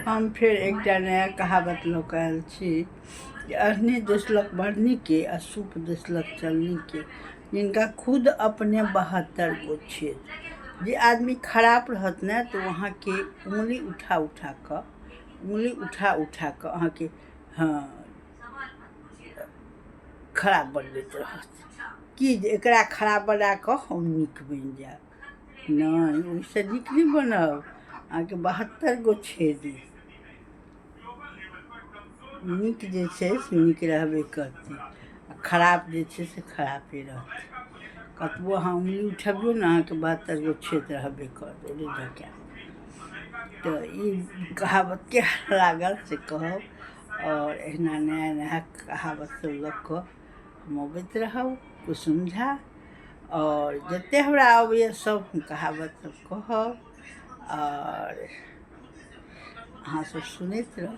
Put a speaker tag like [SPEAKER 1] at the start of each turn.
[SPEAKER 1] हम फेर एकटा नया कहावत लऽ कऽ आयल छी जे अरने दोसलक बरनीके आ सूप दोसलक चलनीके, जिनका खुद अपने 72 गो छेद। जे आदमी खराब रहत ने तऽ ओ अहाँके उंगली उठा उठा कऽ, उंगली उठा उठा कऽ अहाँके हँ खराब बनबैत रहत कि जे एकरा खराब बना कऽ हम नीक बनि जायब। नहि, ओहिसँ नीक नहि बनब, अहाँके 72 गो छेद अइ। नीक जे छै से नीक रहबे करतै आ खराब जे छै से खरापे रहतै। कतबो अहाँ उंगली उठबियौ ने, अहाँके 72 गो छेद रहबे करत। तऽ ई कहावत केहन लागल से कहब आओर एहिना नया नया कहावत सब लऽ कऽ हम अबैत रहब। कुसुम झा, आओर जतेक हमरा अबैए सब हम कहावत सब कहब आओर अहाँसब सुनैत रहू।